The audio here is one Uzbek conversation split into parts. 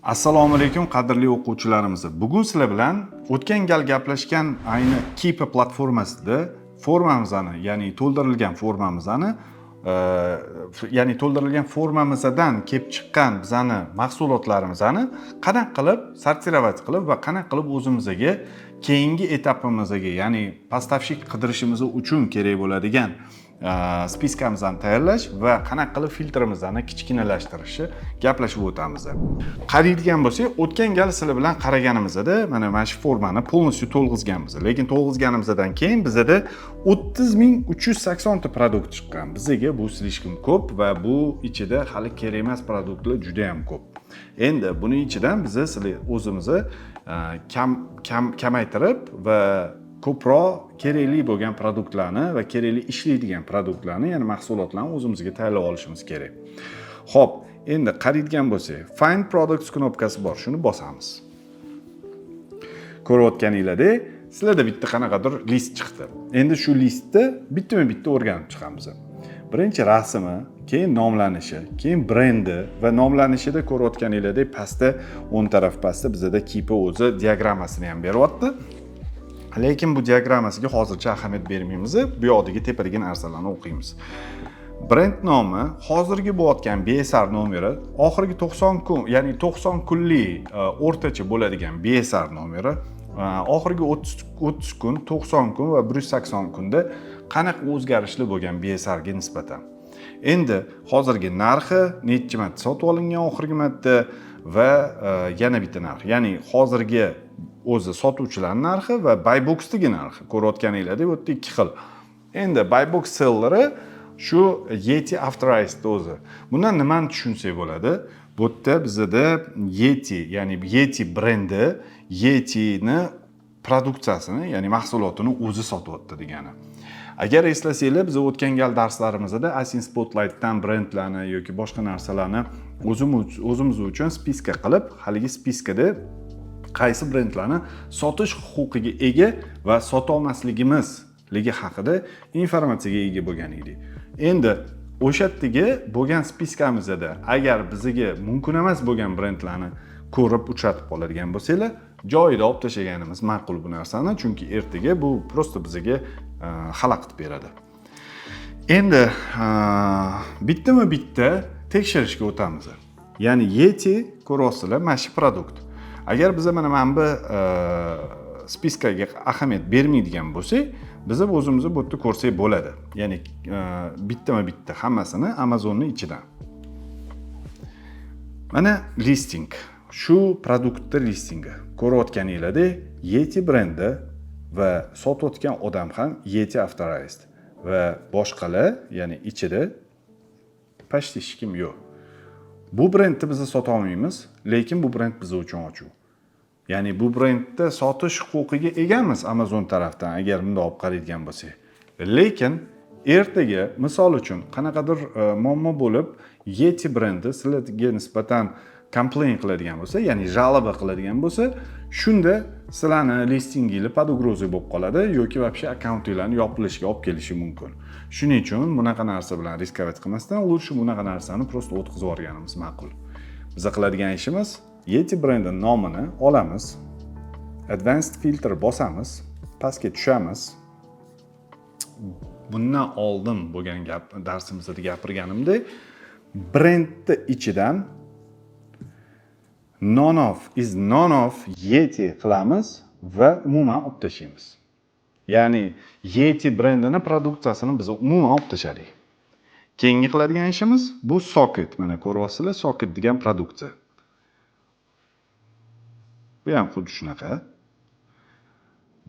Assalomu alaykum, qadrli o'quvchilarimiz. Bugun sizlar bilan o'tgan gal gaplashgan ayni Keepa platformasida formamizni, ya'ni to'ldirilgan formamizni, ya'ni to'ldirilgan formamizdan kelib chiqqan bizani mahsulotlarimizni qanaqa qilib сортировать qilib va qanaqa qilib o'zimizga keyingi etapimizga, ya'ni поставщик qidirishimiz uchun kerak bo'ladigan списка mizni tayyorlash va qanaqa qilib filtrimizni kichkinalashtirishni gaplashib o'tamiz. Qaraydigan bo'lsak, o'tgan gal sizlar bilan qaraganimizda mana shu formani полностью to'lg'izganmiz. Lekin to'lg'izganimizdan keyin bizada 30 380 ta продукт chiqqan. Bizga bu слишком ko'p va bu ichida hali kerak emas продукт lar juda ham ko'p. Endi buni ichidan biz sizlar o'zimizni kam kam kamaytirib va ko'proq kerakli bo'lgan продукт larni va kerakli ishlaydigan продукт larni, ya'ni mahsulotlarni o'zimizga tayyorlab olishimiz kerak. Xo'p, endi qaraydigan bo'lsak, Find Products knopkasi bor, shuni bosamiz. Ko'rayotganinglardek, sizlarda bitta qanaqadir list chiqdi. Endi shu listni bittama-bitta o'rganib chiqamiz. Birinchi rasmi, keyin nomlanishi, keyin brendi va nomlanishida ko'rayotganinglardek pastda, o'ng taraf pastda bizada Keepa o'zi diagrammasini ham beryapti. Lekin bu diagrammasiga hozircha ahamiyat bermaymiz. Bu yoqdagi tepadagi narsalarni o'qiymiz. Brend nomi, hozirgi bo'layotgan BSR nomeri, oxirgi 90 kun, ya'ni 90 kunlik o'rtacha bo'ladigan BSR nomeri, oxirgi 30 kun, 90 kun va 180 kunda qanaqa o'zgarishli bo'lgan BSR ga nisbatan. Endi hozirgi narxi, necha marta sotib olingan oxirgi marta va yana bitta narx, ya'ni hozirgi o'zi sotuvchilar narxi va buy boxdagi narxi. Ko'rayotganinglardek, bu yerda ikki xil. Endi buy box selleri shu Yeti Authorized o'zi. Bundan nimani tushunsak bo'ladi? Bu yerda bizada Yeti, ya'ni Yeti brendi Yetini produksiyasini, ya'ni mahsulotini o'zi sotyapti degani. Agar eslasanglar, biz o'tgan gal darslarimizda Asin Spotlight'dan brendlarni yoki boshqa narsalarni o'zimiz uchun списка qilib, haligi списка da qaysi brendlarni sotish huquqiga ega va sotolmasligimizligi haqida informatsiyaga ega bo'lgan edik. Endi o'sha yerdagi bo'lgan списка mizda agar bizga mumkin emas bo'lgan brendlarni ko'rib uchratib qoladigan bo'lsanglar, joyida olib tashlaganimiz ma'qul bu narsani, chunki ertaga bu просто bizga xalaqit beradi. Endi bittama bitta tekshirishga o'tamiz. Ya'ni Yeti, ko'ryapsizlar, mana shu продукт. Agar biza mana bu списка ga ahamiyat bermaydigan bo'lsak, biza o'zimizni bu yerda ko'rsak bo'ladi. Ya'ni bittama bitta hammasini Amazonni ichidan. Mana listing. Shu продукт ni listingi. Ko'rayotganinglardek, Yeti brendi va sotayotgan odam ham Yeti Authorized va boshqalar, ya'ni ichida почти hech kim yo'q. Bu brendni biz sota olmaymiz, lekin bu brend biz uchun ochiq. Ya'ni bu brendni sotish huquqiga egamiz Amazon tarafdan, agar bunday olib qaraydigan bo'lsak. Lekin ertaga, misol uchun, qanaqadir muammo bo'lib, Yeti brendi sizlarga nisbatan complain qiladigan bo'lsa, ya'ni жалоба qiladigan bo'lsa, shunda sizlarni listinginglar под угрозой bo'lib qoladi yoki вообще akkauntinglarni yopilishiga olib kelishi mumkin. Shuning uchun bunaqa narsa bilan рисковать qilmasdan, лучше bunaqa narsani просто o'tkazib yuborganimiz ma'qul. Biz qiladigan ishimiz, Yeti brendini nomini olamiz, Advanced filter bosamiz, pastga tushamiz. Bundan oldin bo'lgan gap darsimizda gapirganimdek, brendni ichidan none of is none of Yeti qilamiz va umuman olib tashlaymiz. Ya'ni Yeti brendini produksiyasini biz umuman olib tashladik. Keyingi qiladigan ishimiz bu socket. Mana ko'ryapsizlar, socket degan produksiya. Bu ham xuddi shunaqa.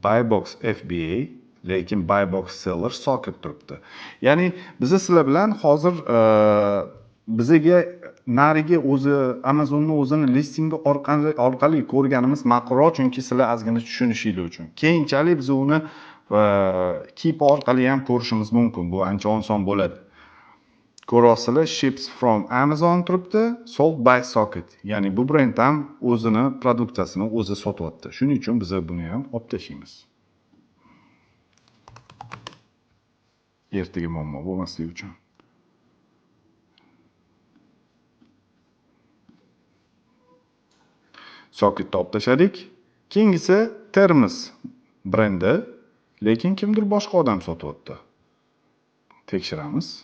Buy box FBA, lekin buy box seller socket turibdi. Ya'ni biz sizlar bilan hozir bizaga narigi o'zi Amazonni o'zini listingi orqali ko'rganimiz ma'qulroq, chunki sizlar ozgina tushunishinglar uchun. Keyinchalik biz uni Keepa orqali ham ko'rishimiz mumkin. Bu ancha oson bo'ladi. Ko'ryapsizlar, ships from Amazon turibdi, sold by socket. Ya'ni bu brend ham o'zini produksiyasini o'zi sotyapti. Shuning uchun biz buni ham olib tashlaymiz. Ertaga muammo bo'lmasligi uchun. Soketni olib tashladik. Keyingisi termos brendi, lekin kimdir boshqa odam sotyapti. Tekshiramiz.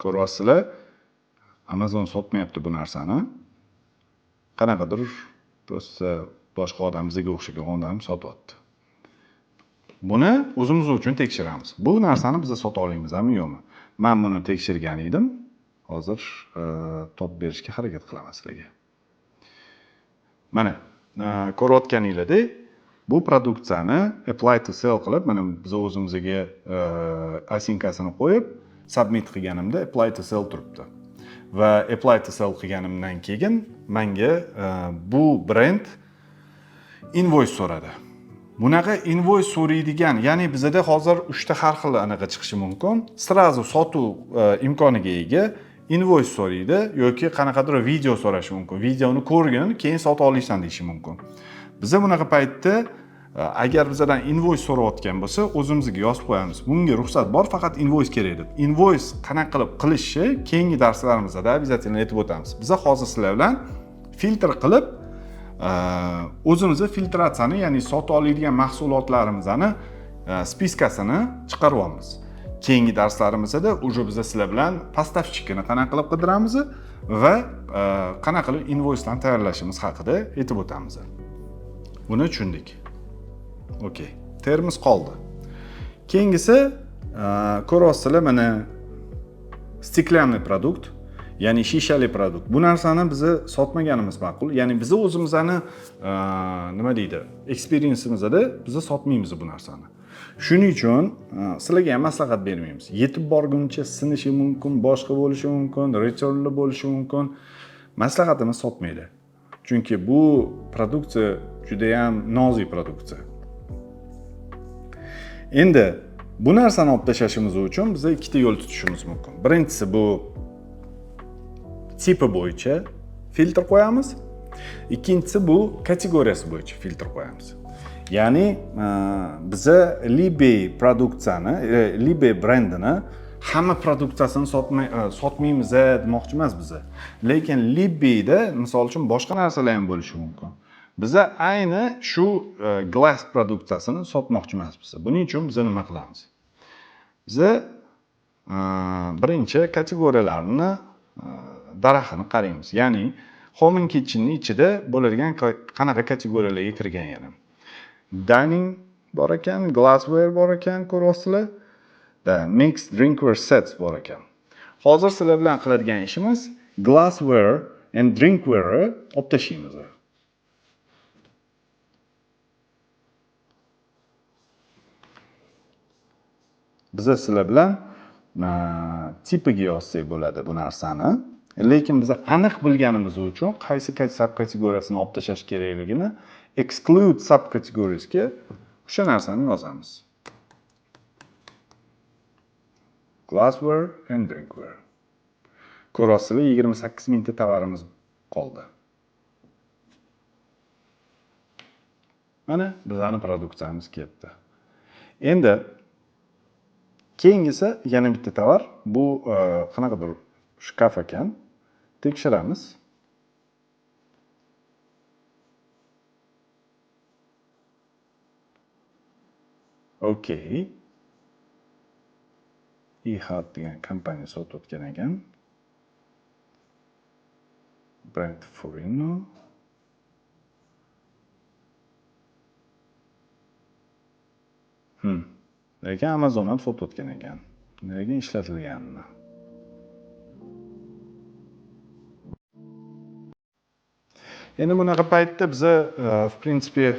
Ko'ryapsizlar, Amazon sotmayapti bu narsani. Qanaqadir просто boshqa odam, bizga o'xshagan odam sotyapti. Buni o'zimiz uchun tekshiramiz. Bu narsani biz sota olamizmi, yo'qmi? Men buni tekshirgan edim. Hozir topib berishga harakat qilaman sizlarga. Mana, ko'rayotganinglardek, bu produksiyani apply to sell qilib, mana biz o'zimizga osinkasini qo'yib, submit qilganimda apply to sell turibdi. Va apply to sell qilganimdan keyin menga bu brend invoice so'radi. Bunaqa invoice so'raydigan, ya'ni bizada hozir 3 ta har xil anaqa chiqishi mumkin. Сразу sotuv imkoniga ega invoice so'raydi yoki qanaqadir video so'rashi mumkin. Videoni ko'rgin, keyin sota olasan deyishi mumkin. Biza bunaqa paytda agar bizadan invoice so'rayotgan bo'lsa, o'zimizga yozib qo'yamiz. Bunga ruxsat bor, faqat invoice kerak deb. Invoice qanaqa qilib qilishni keyingi darslarimizda обязательно aytib o'tamiz. Biza hozir sizlar bilan filtr qilib, o'zimizni filtratsiyani, ya'ni sota oladigan mahsulotlarimizni списка sini chiqaryapmiz. Keyingi darslarimizda уже biz sizlar bilan поставщик ini qanaqa qilib qidiramiz va qanaqa qilib invoicelarni tayyorlashimiz haqida aytib o'tamiz. Buni tushundik. Okey. Termos qoldi. Keyingisi, ko'ryapsizlar, mana стеклянный продукт, ya'ni shishali продукт. Bu narsani biza sotmaganimiz ma'qul. Ya'ni biza o'zimizni nima deydi, experience'imizda biza sotmaymiz bu narsani. Shuning uchun sizlarga ham maslahat bermaymiz. Yetib borguncha sinishi mumkin, boshqa bo'lishi mumkin, returnli bo'lishi mumkin. Maslahatimiz sotmaydi. Chunki bu produksiya juda ham nozik produksiya. Endi bu narsani olib tashlashimiz uchun biz ikkita yo'l tutishimiz mumkin. Birinchisi bu tipi bo'yicha filtr qo'yamiz. Ikkinchisi bu kategoriyasi bo'yicha filtr qo'yamiz. Ya'ni biza Libey produksiyani, Libey brendini hamma produksiyasini sotmaymiz demoqchi emas biza. Lekin Libeyda misol uchun boshqa narsalar ham bo'lishi mumkin. Biza ayni shu glass produksiyasini sotmoqchi emasmiz. Buning uchun biza nima qilamiz? Biza birinchi kategoriyalarni daraxtini qaraymiz. Ya'ni home and kitchenning ichida bo'ladigan qanaqa kategoriyalarga kirgan yana. Dining bor ekan, glassware bor ekan, ko'ryapsizlar. Da, mixed drinkware sets bor ekan. Hozir sizlar bilan qiladigan ishimiz glassware and drinkware olib tashlaymiz. Biza sizlar bilan tipiga yozsak bo'ladi bu narsani. Lekin biz aniq bilganimiz uchun qaysi subkategoriyasini olib tashlash kerakligini exclude subcategoriesga o'sha narsani yozamiz. Glassware and drinkware. Ko'ryapsizlar, 28 mingta tovarimiz qoldi. Mana bizning produksiyamiz ketdi. Endi keyingisi yana bitta tovar. Bu qanaqadir shkaf ekan. Tekshiramiz. Okey. iHub degan kompaniya sotayotgan ekan. Brand Forino. Lekin Amazon ham sotayotgan ekan. Lekin ishlatilganini. Endi bunaqa paytda biza в принципе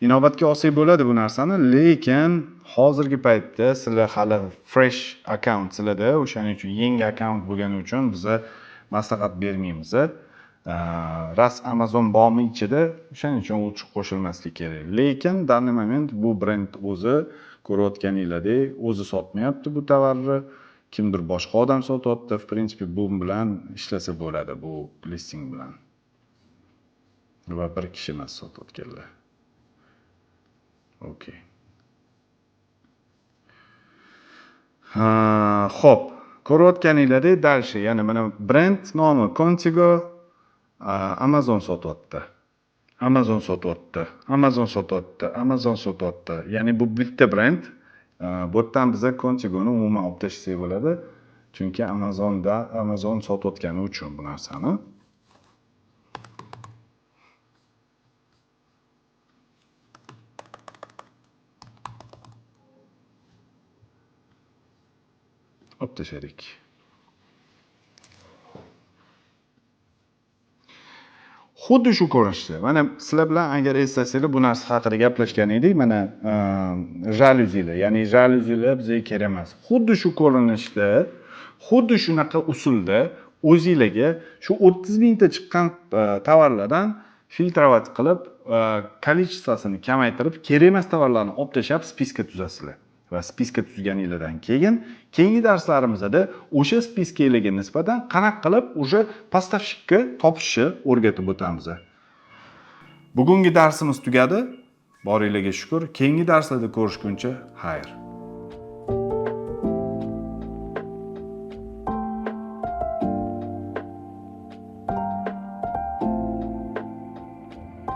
inobatga olsak bo'ladi bu narsani, lekin hozirgi paytda sizlar hali fresh account sizlarda, o'shaning uchun yangi akkaunt bo'lgani uchun biza maslahat bermaymiz. Ras Amazon bormi ichida, o'shaning uchun u qo'shilmasligi kerak. Lekin данный момент bu brend o'zi ko'rayotganinglardek o'zi sotmayapti bu tovarni, kimdir boshqa odam sotyapti. В принципе bu bilan ishlasa bo'ladi, bu listing bilan. Va bir kishi emas sotayotganlar. Okey. Ha, xo'p, ko'rayotganinglardek, дальше yana mana brend nomi Contigo, Amazon sotyapti. Amazon sotyapti. Amazon sotyapti. Amazon sotyapti. Ya'ni bu bitta brend. Bu yerdan biza Contigoni umuman olib tashlasak bo'ladi. Chunki Amazonda Amazon sotayotgani uchun bu narsani. Olib tashladik. Xuddi shu ko'rinishda. Mana sizlar bilan agar eslasanglar, bu narsa haqida gaplashgan edik. Mana jalyuzilar, ya'ni jalyuzilar bizga kerak emas. Xuddi shu ko'rinishda, xuddi shunaqa usulda o'zinglarga shu 30 mingta chiqqan tovarlardan фильтровать qilib, количество sini kamaytirib, kerak emas tovarlarni olib tashlab списка tuzasizlar. Va списка tuzganinglardan keyin keyingi darslarimizda o'sha списка larga nisbatan qanaqa qilib уже поставщик ka topishni o'rgatib o'tamiz. Bugungi darsimiz tugadi. Boringlarga shukur. Keyingi darslarda ko'rishguncha xayr.